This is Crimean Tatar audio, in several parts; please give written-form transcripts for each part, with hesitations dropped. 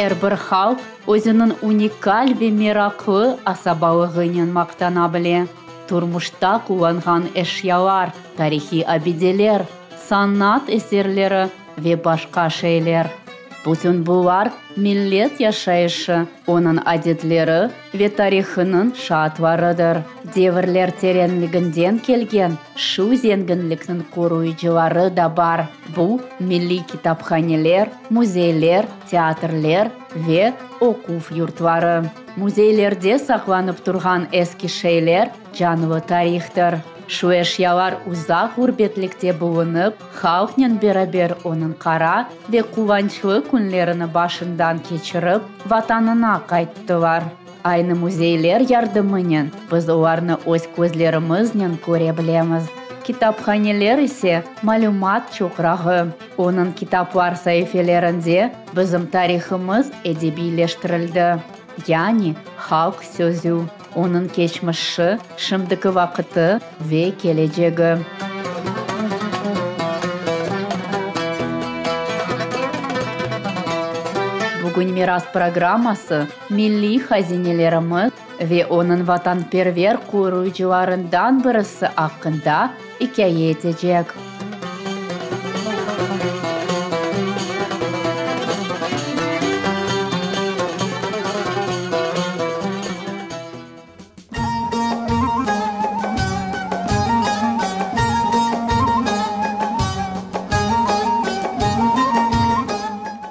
Er bir halq özüniñ unikal ve meraqlı asabalığınen maqtana bile. Turmuşta qullanğan eşyalar, tarihiy abideler, sanat eserleri ve başqa şeyler. Bütün bular millet yaşayışı, onıñ adetleri ve tarihınıñ şaatlarıdır. Devirler terenliginden kelgen şu zenginlikniñ qoruyıcıları da bar, bu, milliy kitaphaneler, müzeyler, teatrler ve oquv yurtları. Müzeylerde saqlanıp turğan eski şeyler canlı tarihtır. Şu eşyalar uzaq ğurbetlikte bulunıp, halqnen beraber onıñ qara ve quvançlı künlerini başından keçirip, Vatanına qayttılar. Aynı müzeyler yardımınen biz olarnı öz közlerimiznen köre bilemiz. Kitaphaneler ise, malümat çoqrağı. Onıñ kitaplar saifelerinde bizim tarihımız edebiyleştirildi, yani halq sözü, onıñ keçmişi, şimdiki vaqıtı ve kelecegi. Bugün Miras programması milliy hazinelerimiz ve onıñ vatanperver qoruyıcılarından birisi aqqında ikâye etecek.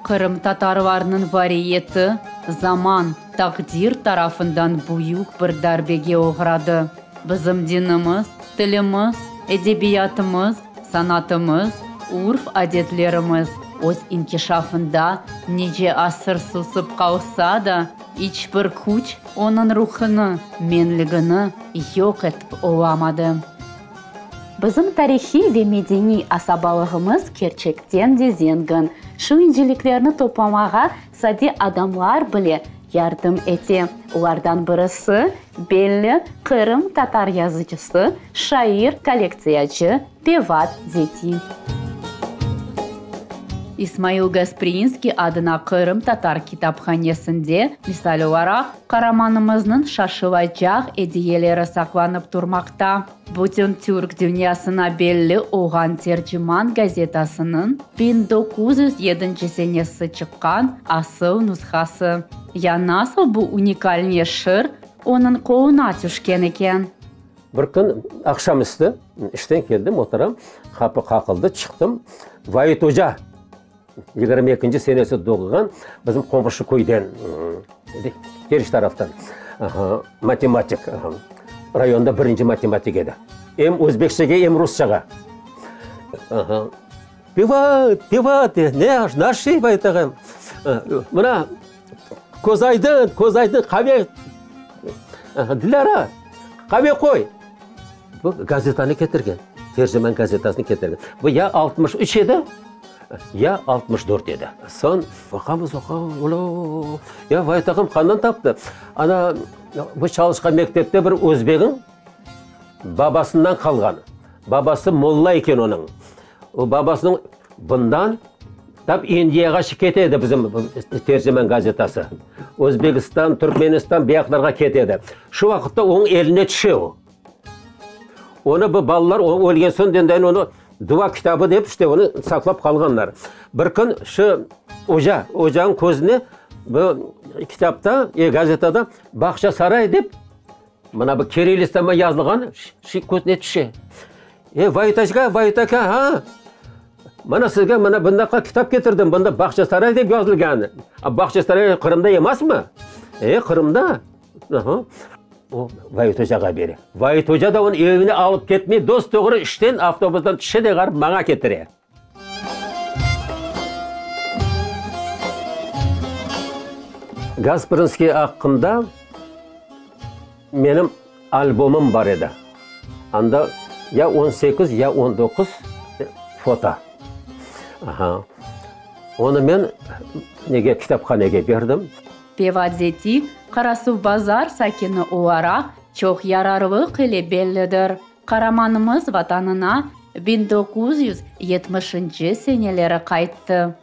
Qırımtatarlarnıñ variyeti zaman, taqdir tarafından büyük bir darbege oğradı. Bizim dinimiz, tilimiz, edebiyatımız, sanatımız, urf-adetlerimiz öz inkişafında nice asır susıp qalsa da, iç bir küç onıñ ruhını, menligini yoq etip olamadı. Bizim tarihiy ve medeniy asabalığımız kerçekten de zengin. Şu inceliklerni toplamağa sade adamlar bile yardım ete. Olardan birisi, belli qırımtatar yazıcısı, şair, kollektsiyacı Pevat Zeti. İsmail Gasprinskiy adına qırımtatar kitaphanesinde, misal olaraq, qaramanımıznıñ şaşılacaq ediyeleri saqlanıp turmaqta. Bütün türk dünyasına belli olğan Terciman gazetasınıñ 1907 senesi çıqqan asıl nushası. Ya nasıl bu unikal neşir onıñ qoluna tüşken eken? Bir kün aqşam üstü işten keldim, oturam, qapı qaqıldı, çıqtım. Vait oca, 22-nci senesi doğğan, bizim qomşu köyden, Keriç taraftan, matematik, rayonda birinci matematik edi. Em özbekçege, em rusçağa. Pevat, Pevat, ne, naşşey, Vait ağam? Mına, Köz aydın, köz aydın, qave, Dilâra, qave qoy. Bu gazetanı ketirgen, Terciman gazetasını ketirgen. Bu ya 63 edi, ya 64 edi. Soñ baqamız, baqamız, ula, ya vay taqım qandan taptı? Ana, bu çalışqan mektepte bir özbegiñ babasından qalğan. Babası molla eken onıñ. O babasınıñ bundan tap İndiyağa kete edi bizim Terciman gazetası. Özbekistan, Türkmenistan bu yaqlarğa kete edi. Şu vaqıtta onıñ eline tüşe o. Onı bu balalar ölgen soñ endayin onı dua kitabı dep işte onı saqlap qalğanlar. Bir kün şu oca, ocanıñ közüne bu kitapta, gazetada Bağçasaray dep Mına bu kirillitsama yazılğan şu közüne tüşe. E, Vaytaşka, Vaytaka, ha? Mına sizge mına bundaqa kitap ketirdim, bunda Bağçasaray dep yazılğan. A Bağçasaray Qırımda emasmı? E, Qırımda. Aha. O, Vayit ocağa bere. Vayit oca da onı evine alıp ketmey, dos-doğru işten avtobusdan tüşe de ğarıp maña ketire. Gasprinskiy aqqında menim albomım bar edi. Anda ya 18, ya 19 foto. Aha. Onı men nege, kitaphanege berdim. Pevat Zeti, Qarasuvbazar sakini olaraq çoq yararlıq ile bellidir. Qaramanımız Vatanına 1970-nci seneleri qayttı.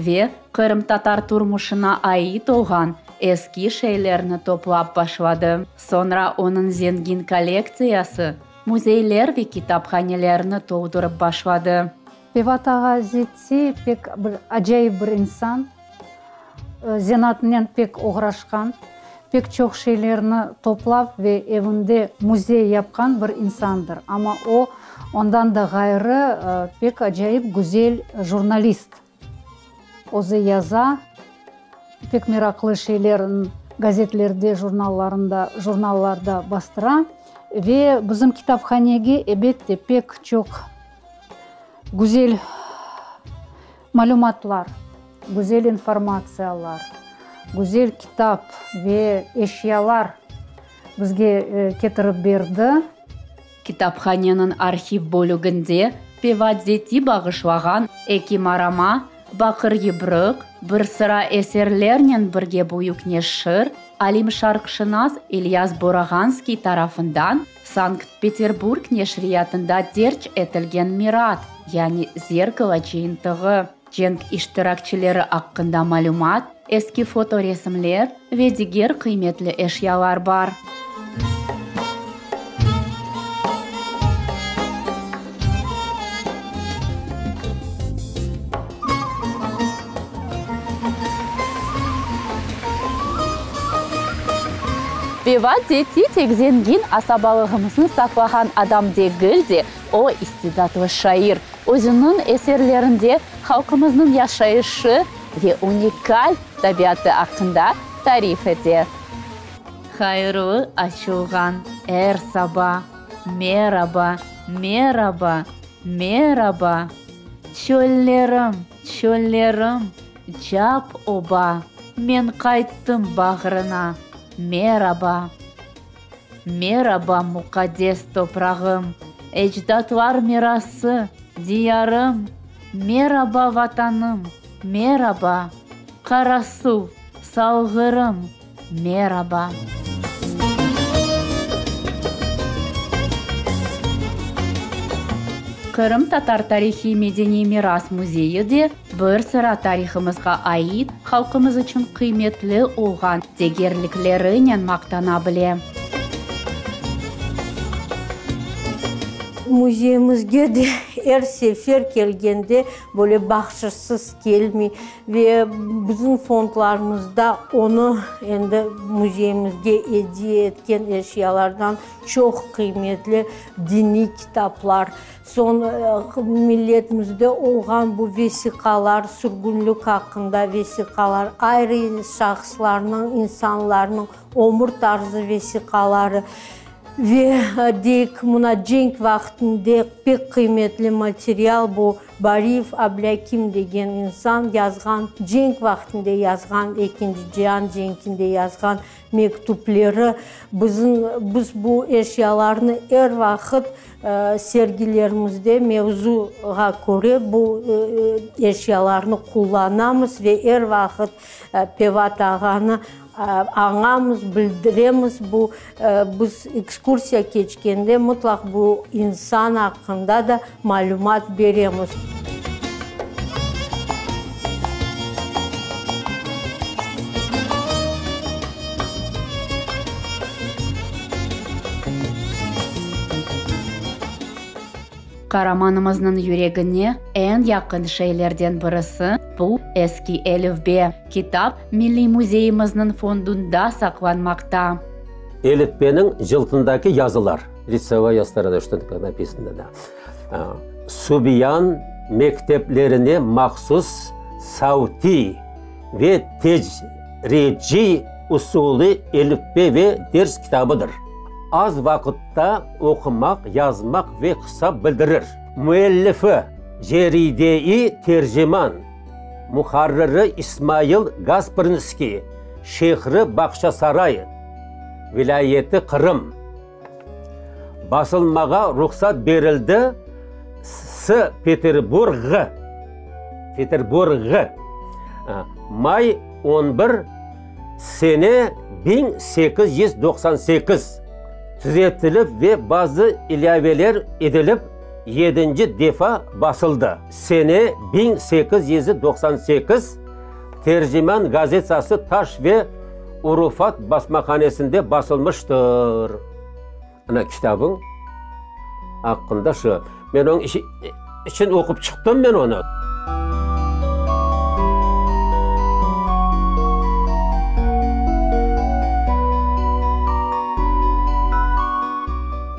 Ve qırımtatar turmuşına ait olğan eski şeylerni toplap başladı. Soñra onıñ zengin kollektsiyası müzeyler ve kitaphanelerni toldurıp başladı. Pevat ağa Zeti pek bir acayip bir insan, zenaatnen pek oğraşqan, pek çoq şeylerni toplap ve evinde müzey yapqan bir insandır. Amma o, ondan da ğayrı, pek acayip güzel jurnalist. Özü yaza, pek meraqlı şeylerin gazetlerde, jurnallarında, jurnallarda bastıra ve bizim kitaphanege, ebette, pek çoq güzel malümatlar, güzel informatsiyalar, güzel kitap ve eşyalar bizge ketirip berdi. Kitaphaneniñ arhiv bölüginde Pevat Zeti bağışlağan Ekim arama, Baqır yıbrıq, bir sıra eserlernen birge büyük neşir, alim-şarqşınas İlyas Borağanskiy tarafından Sankt-Peterburg neşriyatında derc etilgen Mirat, yani Zerkalo cıyıntığı, cenk iştirakçileri aqqında malümat, eski fotoresimler ve diger qıymetli eşyalar bar. Pevat Zeti tek zengin asabalığımıznı saqlağan adam degil de, o, istidatlı şair, özüniñ eserlerinde halqımıznıñ yaşayışı ve unikal tabiatı aqqında tarif ete. Hayırlı açılğan er saba, meraba, meraba, meraba, Çöllerim, çöllerim, cap oba, men qayttım bağrına, meraba. Meraba, muqaddes toprağım, ecdatlar mirası, diyarım, Meraba, Vatanım, meraba, Qarasuv, Salğırım, meraba. Qırımtatar tarihiy-medeniy miras müzeyi de bir sıra tarihımızğa ait, halqımız içün qıymetli olğan degerliklerinen maqtana bile. Müzeyimizge de er sefer kelgende böyle bahşışsız kelmey ve bizim fondlarımızda onı endi müzeyimizge ediye etken eşyalardan çoq qıymetli diniy kitaplar, Soñ milletimizde olğan bu vesiqalar, sürgünlik aqqında vesiqalar, ayrı şahıslarnıñ, insanlarnıñ ömür tarzı vesiqaları ve deyik, mına cenk vaqtında pek qıymetli material bu Bariyev Ablâkim degen insan yazğan, cenk vaqtında yazğan, Ekinci cian cenkinde yazğan mektüpleri. Bizim, biz bu eşyalarnı er vaqıt Sergilerimizde mevzuğa köre bu eşyalarnı qullanamız ve er vaqıt Pevat ağanı añamız, bildiremiz. Bu, biz ekskursiya keçkende mıtlaq bu insan aqqında da malümat beremiz. Qaramanımıznıñ yüregine eñ yaqın şeylerden birisi, bu eski elifbe. Kitap Milliy müzeyimizniñ fondunda saqlanmaqta. Elifbeniñ cıltındaki yazılar, Лицевая сторона, что napisano, da. Subyan mekteplerine mahsus savtiy ve tecriciy usulı elifbe ve ders kitabıdır. Az vaqıtta oqumaq, yazmaq ve hısap bildirir. Müellifi, Ceride-i Terciman, muharriri İsmail Gasprinskiy, şehri Bağçasaray, vilâyeti Qırım. Basılmağa ruhsat berildi S. Peterburg, Peterburg, may 11, sene 1898, tüzetilip ve bazı ilâveler idilip. Yedinci defa basıldı. Sene 1898 Terciman gazetası Taş ve urufat basmahanesinde basılmıştır. Ana kitabıñ aqqında şu. Men onıñ için oqup çıqtım men onı.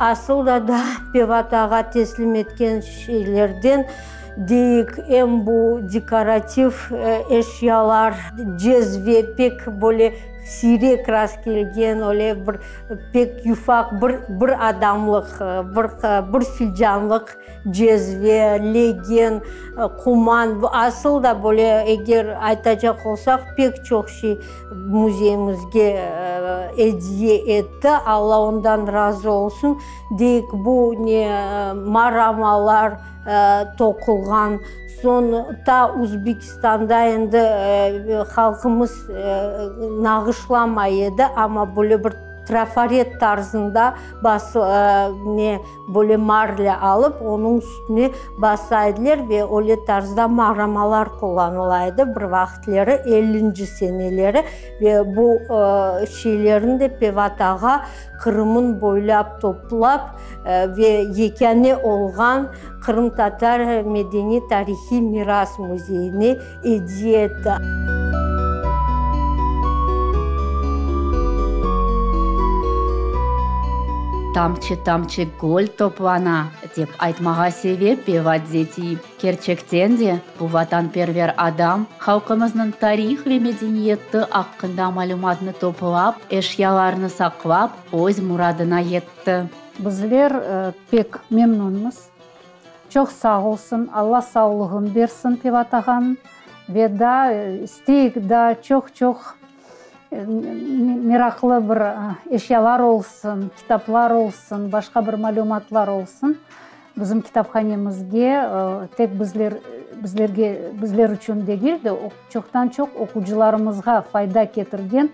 Asıl da daa Pevat ağa teslim etken şeylerden deyik, em bu dekorativ eşyalar, cezve pek böyle siyrek rastkelgen, öyle bir pek yufaq bir bir adamlıq, bir bir filcanlıq cezve, legen, quman, asıl da böyle eger aytacaq olsaq, pek çoq şey Müzeyimizge ediye etti, Alla ondan razı olsun. Deyik, bu ne maramalar toqulğan, soñ ta Uzbekistanda endi halqımız nağışlamay edi, amma böyle bir trafaret tarzında ne Böyle marlâ alıp, onıñ üstüne basa ediler ve öyle tarzda maramalar qullanıla edi bir vaqıtleri, ellinci seneleri. Ve bu şeylerni de Pevat ağa Qırımın boylap toplap ve yekâne olğan Qırımtatar medeniy-tarihiy miras müzeyine ediye etti. Tamçı-tamçı göl toplana, dep aytmağa sebep Pevat Zetiy. Kerçekten de, bu vatanperver adam halqımıznıñ tarih ve medeniyeti aqqında malümatnı toplap, eşyalarnı saqlap, öz muradına yetti. Bizler pek memnünmiz. Çoq sağ olsun, Alla sağlığın bersin Pevat ağanıñ ve daa isteyik daa çoq-çoq meraqlı bir eşyalar olsun, kitaplar olsun, başqa bir malümatlar olsun bizim kitaphanemizge tek bizler bizlerge bizler içün degil de, çoqtan-çoq oqucılarımızğa fayda ketirgen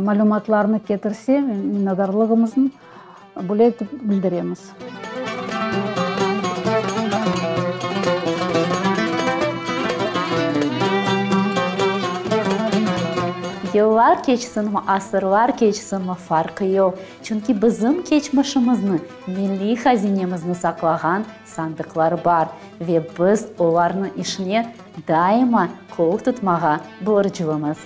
malümatlarnı ketirse, minnetdarlığımıznı böyle etip bildiremiz. Yıllar keçsinmi, asırlar keçsinmi, farqı yoq, çünki bizim keçmişimizni, milliy hazinemizni saqlağan sandıqlar bar ve biz olarnıñ işine daima qol tutmağa borclumız.